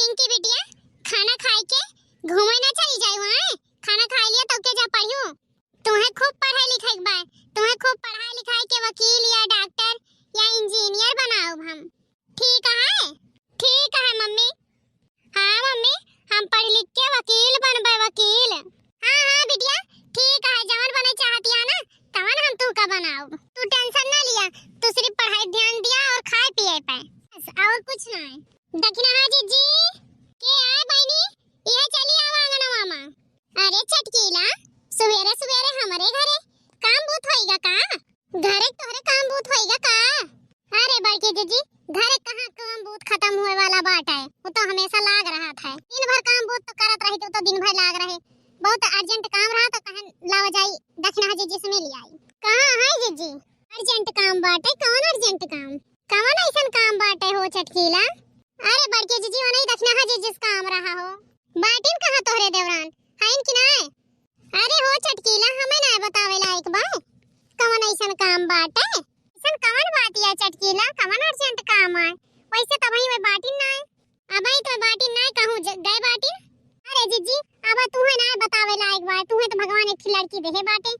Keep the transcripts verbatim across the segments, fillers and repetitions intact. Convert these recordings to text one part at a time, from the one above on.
इनकी बिटिया, खाना खाए के घूमे ना चली जाए वहाँ। खाना खाए लिया तो के जा पढ़ियो। तुम्हें खूब पढ़ाई लिखाई के बा, तुम्हें खूब पढ़ाई लिखाई के वकील या डॉक्टर या इंजीनियर बनाओ हम। ठीक है, ठीक है मम्मी। हाँ मम्मी, हम पढ़ लिख के वकील बनबे, वकील। हाँ हाँ बिटिया, ठीक है, जवन बने चाहती है ना, तवन हम तुमका बनाओ। तू टेंशन ना लिया, तू सिर्फ पढ़ाई ध्यान दिया और खाए पिए पे, बस और कुछ ना है। दखिनहा जीजी, के आए बहिनी, इहे चली आवा आंगनवा मा। अरे चटकीला, सुबेरे सुबेरे हमरे घरे काम बूत होइगा का? घरे तोहरे काम बूत होइगा का? अरे बड़की जीजी, घरे कहाँ काम बूत खतम हुए वाला बाटे, वो तो हमेशा लाग रहत है। दिन भर काम बूत तो करत रही, तो, तो दिन भर लाग रहे। बहुत अर्जेंट काम रहा तो कहेन लावा जाई, दखिनहा जीजी से मिल आई। कहाँ है जीजी? अर्जेंट काम बाटे। कौन अर्जेंट काम? कवन ऐसन काम बाटे हो चटकीला? अरे बड़की जीजी, ओनही दखिनहा जीजी से काम रहा हो। बाटिन कहाँ तोहरे देवरान? हइन कि नाय? अरे हो चटकीला, हमें नाय बतावे लायक बा। कवन ऐसन काम बाटे? ऐसन कवन बात या चटकीला? कवन अर्जेंट काम आय? वैसे तबही में बाटिन नाय। अबही तो बाटिन नाय कहूँ ज-, गए बाटिन। अरे जीजी, अब तुहे नाय बतावे लायक बा, तुहे तो भगवान एक ठे लड़की देहे बाटे।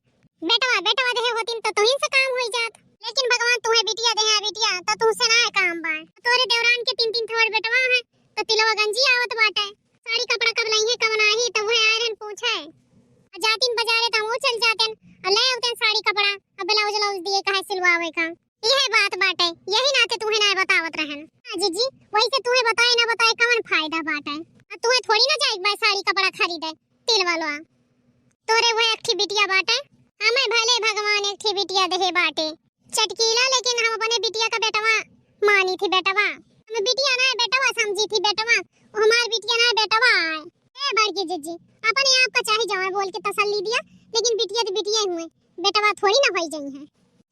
बेटवा, बेटवा देहे होतिन तो तुहिन से काम होई जात, लेकिन भगवान तुहे बिटिया देहे, बिटिया, तो तुहसे नाय काम बा। तोरे देवरान के तीन तीन ठोर बेटवा है, तो तिलवा गंजी आवत बाटे। साड़ी कपड़ा कब लइहे, कब नाही, तो वह आए रहन पूछे। आ जातिन बाजारे तो वो चल जातेन, आ ले आवतेन साड़ी कपड़ा, आ ब्लाउज व्लाउज दिए कहे सिलवावे का। इहे बात बाटे, यही नाते तुहे ना बतावत रहन। हाँ जीजी, वैसे तुहे बताए ना बताए कवन फायदा बाटे? आ तुहे थोड़ी ना जाए बा साड़ी कपड़ा खरीदे, तिलवा लो। तोरे वो एक ठे बिटिया बाटे, हमें भले भगवान एक ठे बिटिया देहे बाटे चटकीला, लेकिन हम अपने बिटिया का बेटवा मानी थी बेटवा। हम बिटिया ना बेटवा समझी थी बेटवा, वो हमार बिटिया ना बेटवा आए। ए बड़की जीजी, अपने आप का चाहे जवान बोल के तसल्ली दिया, लेकिन बिटिया तो बिटिया ही हुए, बेटवा थोड़ी ना होई जाई है।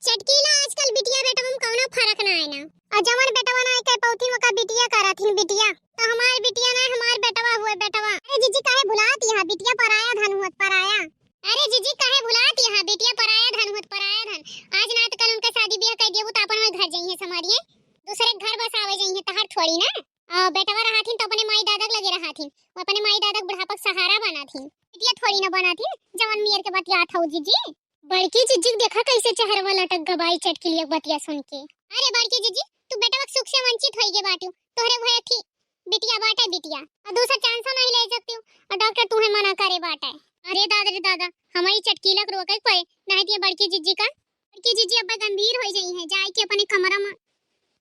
चटकीला, आजकल बिटिया बेटवा में कौनो फर्क ना है ना। और जवन बेटवा ना कह पौथिन ओका बिटिया करत हिन बिटिया। तो हमार बिटिया ना, हमार बेटवा हुए बेटवा। अरे जीजी, काहे भुलात यहाँ, बिटिया पराया धन हुआ पराया। अरे जीजी, काहे भुलात यहाँ, बिटिया पराया धन हुआ पराया धन। आज ना तो कल उनका शादी ब्याह कर दिया, वो तो अपन वही घर जाइए समारिए, दूसरे घर बसावे जाइए, तहर थोड़ी ना। आ, बेटवा रहथिन तो अपने माई दादा के लगे रहथिन, वो अपने माई दादा के बुढ़ापा के सहारा बनाथिन। बिटिया थोड़ी ना बनाथिन, जवन मियर के बतियात हौ जीजी। बड़की जीजी के देखा कैसे चेहरवा लटक गबाई चटकिलिया के बतिया सुन के। अरे बड़की जीजी, तू बेटवा के सुख से वंचित होई गे बाटू, तोहरे भय थी बिटिया बाटे बिटिया, और दूसरा चांसो नहीं ले सकती हूँ, और डॉक्टर तुम्हें मना करे बाटे। अरे दादा रे दादा, हमारी चटकीला के रोके के पड़े, नहीं तो ये बड़की जीजी का, बड़की जीजी अब गंभीर हो जाई है, जाए के अपने कमरा में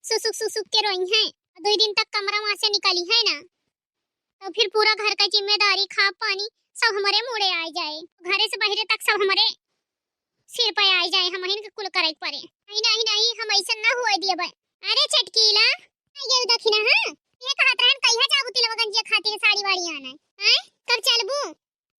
सुसुक सुसुक के रोई है, दो दिन तक कमरा में से निकली है ना। तो फिर पूरा घर का जिम्मेदारी, खा पानी सब हमरे मूड़े आ जाए, घरे से बहरे तक सब हमरे सिर पे आ जाए, हम हिन के कुल करे के पड़े। नहीं, नहीं, नहीं, हम ऐसा ना हुए दिए बे। अरे चटकीला, ये दखिना, हाँ, ये कहत रहन कहिया जाबू तिलवा गंजिया खातिर साड़ी वाड़ी आने, हैं? कब चलबू?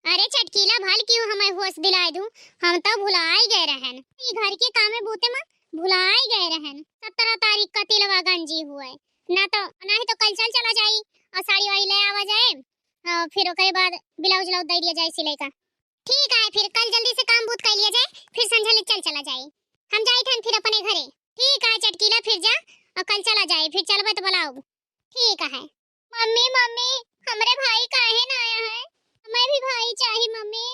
अरे चटकीला, भल क्यों हमें होश दिलाए दू, हम तो भुलाई गए रहन, ये घर के कामे बूते में भुलाई गए रहन। सत्रह तारीख का तिलवा गंजी हुए, ना तो, ना ही तो कल चल चला जाई और साड़ी वाड़ी ले आवा जाए, और फिर ओकरे बाद ब्लाउज व्लाउज दे दिया जाए सिले का। ठीक है, फिर कल जल्दी से काम बूत कर लिया जाए, फिर संझा ले चल चला जाए। हम जाइत हन फिर अपने घरे। ठीक है चटकीला, फिर जा और कल चला जाए, फिर चलबे तो बुलाओ। ठीक है। मम्मी, मम्मी, हमरे भाई काहे ना आया है? हमें भी भाई चाही मम्मी।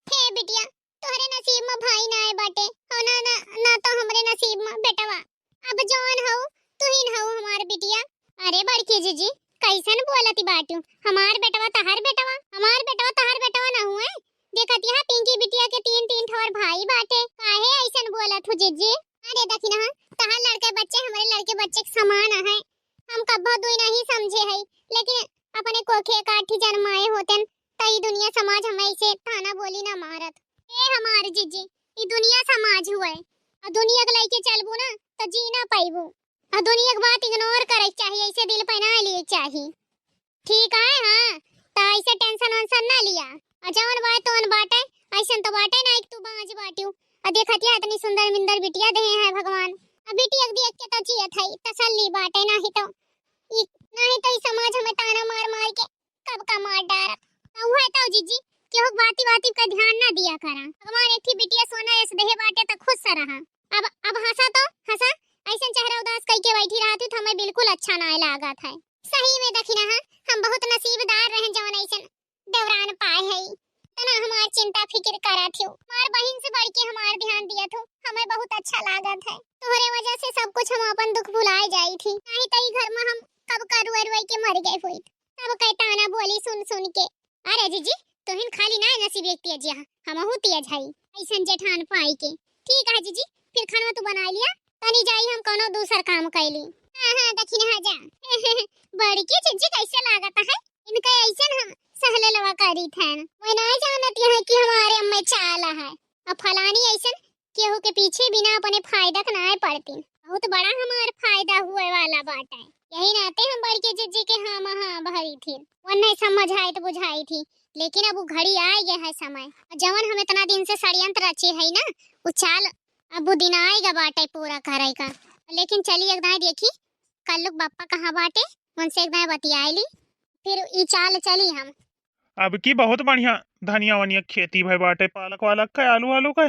हे बिटिया, तोहरे नसीब में भाई ना आए बाटे, हो ना, ना, ना तो हमरे नसीब में बेटवा। अब जौन हऊ, तुहिन हऊ हमार बिटिया। अरे बड़की जीजी, कैसन बोलती बाटू? हमार बेटवा तहार बेटवा, हमार बेटवा तहार बेटवा ना हुए। देखत यहाँ पिंकी बिटिया के तीन तीन ठोर भाई बाटे, काहे ऐसन बोलत हू जीजी? अरे दखिनहा, तहार लड़के बच्चे हमरे लड़के बच्चे के समान है। हम कब्बो दुई नहीं समझे है, लेकिन अपने कोखे काठी जन्माए होतेन, त ई दुनिया समाज हमें ऐसे ताना बोली ना मारत। ए हमार जीजी, ई दुनिया समाज हुए, और दुनिया के लेके चलबू ना, तो जी ना पाइबू। और दुनिया के बात इग्नोर करे के चाहिए, ऐसे दिल पे ना लिए के चाहिए। ठीक है, हाँ, तो ऐसे टेंशन वेंशन ना लिया। और जवन बात तवन बाटे, ऐसन तो बाटे ना, एक तू बाँझ बाटियो। और देखतिया इतनी सुंदर मिंदर बिटिया देहे हैं भगवान। अब बिटिया के देख के तो जियत है, तसल्ली बाटे, नहीं तो ई, नहीं तो ई समाज हमें ताना मार मार के कब का मार डारत। तो हुआ तो जीजी, केहू के बाती बाती का ध्यान ना दिया करा। भगवान एक ही बिटिया सोना ऐस देहे बाटे तो खुश से रहा। अब, अब हंसा तो हंसा, ऐसन चेहरा उदास कई के बैठी रहती तो हमें बिल्कुल अच्छा ना लागत है। सही में दखिनहा, हम बहुत फिकिर करत हो। हमार बहिन से बढ़ के हमार ध्यान दियत हो, हमें बहुत अच्छा लागत है। तोहरे वजह से सब कुछ हम अपन दुख भुलाए जाई थी, नहीं तो ई घर में हम कब का रुए रुए के मर गए होइत। सब कहे ताना बोली सुन सुन के। अरे जीजी, तोहिन खाली ना नसीब एक तेज है, हमहू तेज हई ऐसन जेठान पाई के। ठीक है जीजी, फिर खाना तू बना लिया, तनी जाई हम कोनो दूसर काम कैली। हाँ हाँ, दखिन हाँ जा। बड़की जीजी कैसे लागत है, इनका ऐसन हम सहललवा करी थन। वो ना जानत है कि हमारे अम्मे चाला है। अब फलानी ऐसन केहू के पीछे बिना अपने फायदा के नाय पड़तीन। बहुत बड़ा हमार फायदा हुए वाला बाटे। यही नाते हम बड़की जीजी के हाँ हाँ भरी थी, वन्ने समझाई तो बुझाई थी, लेकिन अब उ घड़ी आए गए है समय। जवन हम इतना दिन से षड्यंत्र रचे है ना, उ चाल अब उ दिन आएगा बाटे पूरा करे का। लेकिन चली एक दाएं देखी, कल्लुक बप्पा कहाँ बाटे, उनसे एक दाएं बतियाए ली, फिर ई चाल चली हम। अब की बहुत बढ़िया धनिया वनिया खेती भई बाटे, पालक वालक के, आलू वालू के,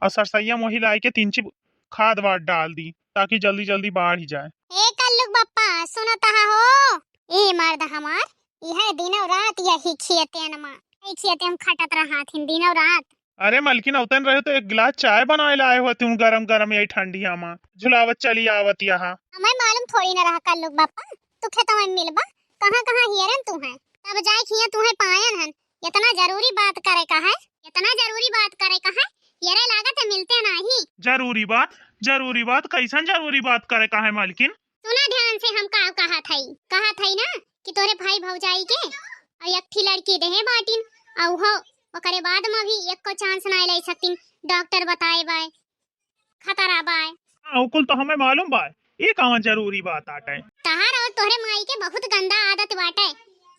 और सरसैया मोही लाई के तीन चीज खाद वाद डाल दी, ताकि जल्दी जल्दी बाढ़ ही जाए। ए कल्लुक बप्पा, सुनत हा हो? ए मर्द हमार, यह दिनों रात यही खेते नमा, यही खेते हम खटत रहा थी दिनों रात। अरे मलकिन, औतन रहे तो एक गिलास चाय बनाए लाए होती हूँ गरम गरम यही ठंडिया मा, झुलावत चली आवत यहाँ। हमें मालूम थोड़ी न रहा कल्लुक बप्पा, तू खेतवा में मिलबा, कहाँ कहाँ हियरन तू है, तब जाए खिया तू है पायन हन। इतना जरूरी बात करे का है, इतना जरूरी बात करे का है, यरे लागत है मिलते नाही। जरूरी बात? जरूरी बात? कैसन जरूरी बात करे का है मलकिन? सुना ध्यान से हम का कहत हई। कहत हई ना कि तोरे भाई भौजाई के और एक ठी लड़की देहे बाटिन, और हो ओकरे बाद में भी एक को चांस ना ले सकतीन, डॉक्टर बताए बाय, खतरा बाय। हाँ, ओकुल तो हमें मालूम बाय, ये कहाँ जरूरी बात आटे? तहार और तोहरे माई के बहुत गंदा आदत बाटे,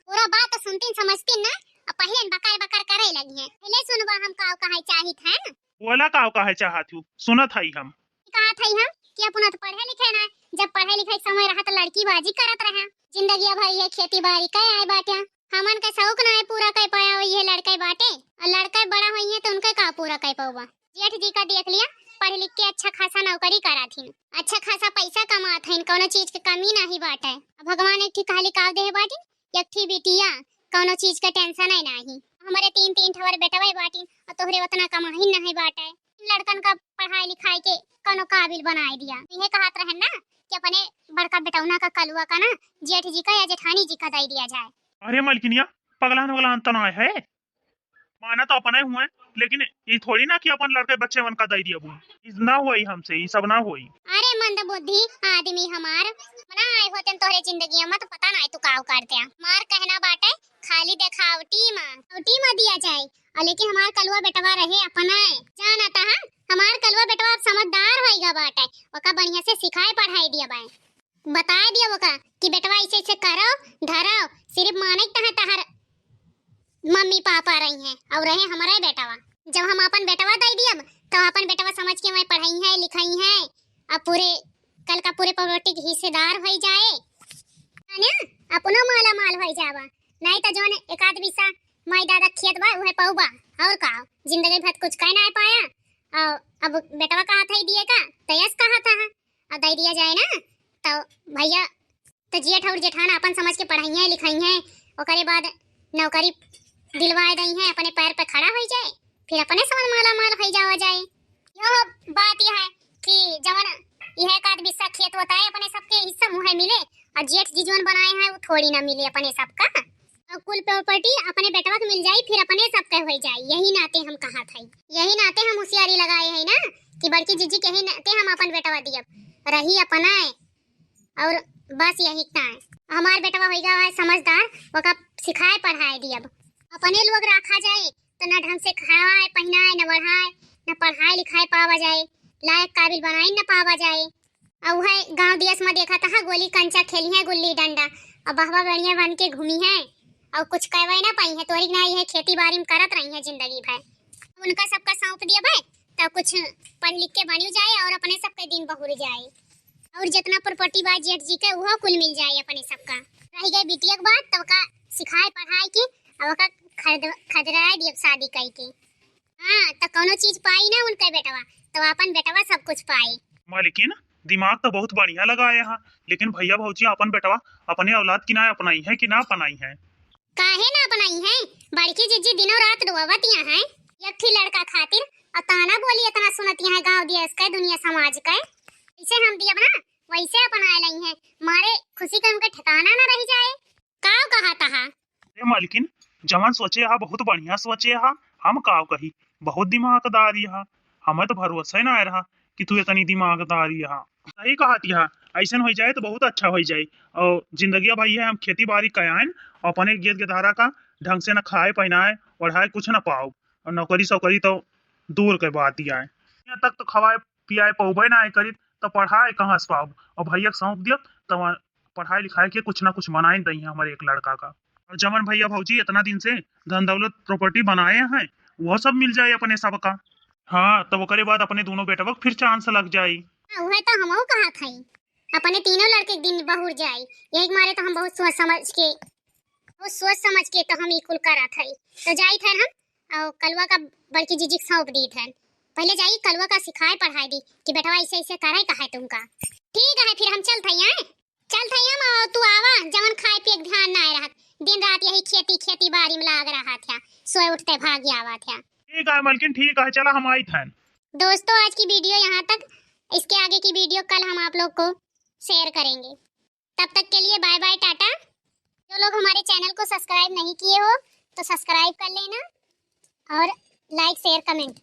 पूरा बात तो सुनतीन समझतीन ना, अब पहले बकर बकर करे लगी हैं, पहले सुनबा हम का कहे चाहित है। बोला का कहे चाहत हूँ, सुनत हई हम। कहा था हम कि अपना तो पढ़े लिखे ना, जब पढ़े लिखे के समय रहा तो लड़की बाजी करत रहे, जिंदगी भर ये खेती बाड़ी के आए बाटे, हमन के शौक ना है पूरा कर पाया, ये लड़के बाटे, और लड़के बड़ा हुई है तो उनके का पूरा कर पाऊबा। जेठ जी का देख लिया, पढ़ लिख के अच्छा खासा नौकरी करा थी, अच्छा खासा पैसा कमात है, कौनो चीज के कमी नहीं बाटे। अब भगवान एक ठी कहली काव देहे बाटी, एक ठी बिटिया, कौनो चीज के टेंशन है नाही। हमरे तीन तीन ठवर बेटवे बाटिन और तोहरे उतना कमाही नहीं बाटे। लड़कन का पढ़ाई लिखाई के कौनो काबिल बनाए दिया। इहे कहत रहन ना कि अपने बड़का बेटौना का कलुआ का ना जेठ जी का या जेठानी जी का दे दिया जाए। अरे मलकिनिया, पगलान वगलान तो ना है, माना तो अपने हुए, लेकिन ये थोड़ी ना कि अपन लड़के बच्चे मन का दे दिया। ई ना होई हमसे, ई सब ना होई। अरे मंदबुद्धि आदमी हमार, ना आए होते तोहरे जिंदगी में तो पता ना है तू का करते। मार कहना बाटे खाली देखावटी मा, खावटी मा दिया जाए। और लेकिन हमार कलुआ बेटवा रहे अपना है, जाना था हमार कलुआ बेटवा अब समझदार होइगा बाटे, ओका बढ़िया से सिखाए पढ़ाई दिया बाए, बताए दिया ओका कि बेटवा ऐसे ऐसे करो, धरो, सिर्फ माने तह तहर मम्मी पापा रही हैं और रहे हमारा ही बेटवा। जब हम अपन बेटवा दे दियब तो अपन बेटवा समझ के वहीं पढ़ाई है लिखाई है, अब पूरे कल का पूरे प्रॉपर्टी के हिस्सेदार हो जाए, है ना? अपनो माला माल हो जावा, नहीं तो जोन एक आध बीसा माई दादा खेत बा उहे पौबा, और का, जिंदगी भर कुछ कह ना पाया। और अब बेटवा कहा था दिए का, तो यस कहा था, और दे दिया जाए ना, तो भैया तो जेठ और जेठान अपन समझ के पढ़ाइहें लिखाइहें, ओकरे बाद नौकरी दिलवाए दइहें, अपने पैर पे खड़ा हो जाए, फिर अपने समझ माला माल हो जावा जाए। यह बात यह है कि जवन यह एक आध बिस्सा खेत होता है अपने सबके हिस्सा मुहे मिले, और जेठ जी जवन बनाए हैं वो थोड़ी ना मिले अपने सबका। और कुल प्रॉपर्टी अपने बेटवा के मिल जाई, फिर अपने सबके हो जाई। यही नाते हम कहा था, यही नाते हम होशियारी लगाए हैं ना कि बड़की जीजी के ही नाते हम अपन बेटवा दियब, रही अपना है। और बस यही इतना है। हमार बेटवा होइगा है समझदार, ओका सिखाए पढ़ाए दियब। अपने लोग रखा जाए तो ना ढंग से खावाए, पहनाए, ना बढ़ाए, ना पढ़ाए लिखाए पावा जाए, लायक काबिल बनाए ना पावा जाए। और वह गांव देश में देखा था गोली कंचा खेली है, गुल्ली डंडा, और बहवा बढ़िया बन के घूमी है, और कुछ कहवे ना पाई है, तोरी ना है खेती बाड़ी में करत रही है जिंदगी भर। उनका सबका सौंप दिया भाई, तब कुछ पढ़ लिख के बनी जाए और अपने सबके दिन बहुर जाए। और जितना प्रॉपर्टी बा जेठ जी के, उहो कुल मिल जाए अपने सबका। रह गए बिटिया के बात, तब का सिखाए पढ़ाए के, अब का खरीद, खरीदाए दिए शादी कई के। हाँ, तो कौनो चीज पाई ना उनके बेटवा, तो अपन बेटवा सब कुछ पाए। मालकिन, दिमाग तो बहुत बढ़िया लगाए हैं, लेकिन भैया भौजी अपन बेटवा अपने औलाद की ना अपनाई है कि ना अपनाई है? काहे ना अपनाई है? बड़की जीजी दिनों रात रोवतिया हैं। एक ठी लड़का खातिर, और ताना बोली इतना सुनतिया है गाँव देश के, दुनिया समाज के। जैसे हम दियब ना, वैसे अपनाए लई हैं। मारे खुशी के उनके ठिकाना ना रह जाए। काव कहा तहा? ए मालकिन, जवन सोचे हा बहुत बढ़िया सोचे हा। हम काव कही, बहुत दिमागदारी हा। हमें तो भरोसा ही ना रहा कि तू इतनी दिमागदारी हा। सही कहती हा, ऐसन हो जाए तो बहुत अच्छा हो जाए। और जिंदगिया भई है हम खेती बाड़ी कयान, अपने गेद गेदारा का ढंग से न खाए पहनाए ओढ़ाए कुछ न पाओ, और नौकरी सौकरी तो दूर के बात ही आए। यहाँ तक तो खवाए पियाए पौबे ना आए करी, तो पढ़ाए कहाँ से पाओ? और भैया के सौंप दिया, तो वहाँ पढ़ाई लिखाई के कुछ ना कुछ बनाए दई हमारे एक लड़का का। और जमन भैया भौजी इतना दिन से धन दौलत प्रॉपर्टी बनाए हैं, वो सब मिल जाए अपने सबका। हाँ, तब ओकरे बाद अपने दोनों बेटवा के फिर चांस लग जाई। हाँ, उहे तो हमहू कहत हई, अपने तीनों लड़के एक दिन बहुर जाई। यही मारे तो हम बहुत सोच समझ के, बहुत सोच समझ के तो हम ई कुल करत हई। तो जाइत हन हम, और कलवा का बड़की जीजी के सौंप दीत हन। पहले जाई कलवा का सिखाए पढ़ाए दी कि बेटवा ऐसे ऐसे करे कहे तुमका। ठीक है, फिर हम चलत हई, हैं? चलत हई हम, और तू आवा, जवन खाए पिए के ध्यान ना रहत, दिन रात यही खेती खेती बाड़ी में लाग रहत है, सोए उठते भाग आवत है। ठीक है मलकिन, ठीक है, चला हम आइत हन। दोस्तों, आज की वीडियो यहाँ तक, इसके आगे की वीडियो कल हम आप लोग को शेयर करेंगे। तब तक के लिए बाय बाय, टाटा। जो लोग हमारे चैनल को सब्सक्राइब नहीं किए हो तो सब्सक्राइब कर लेना और लाइक शेयर कमेंट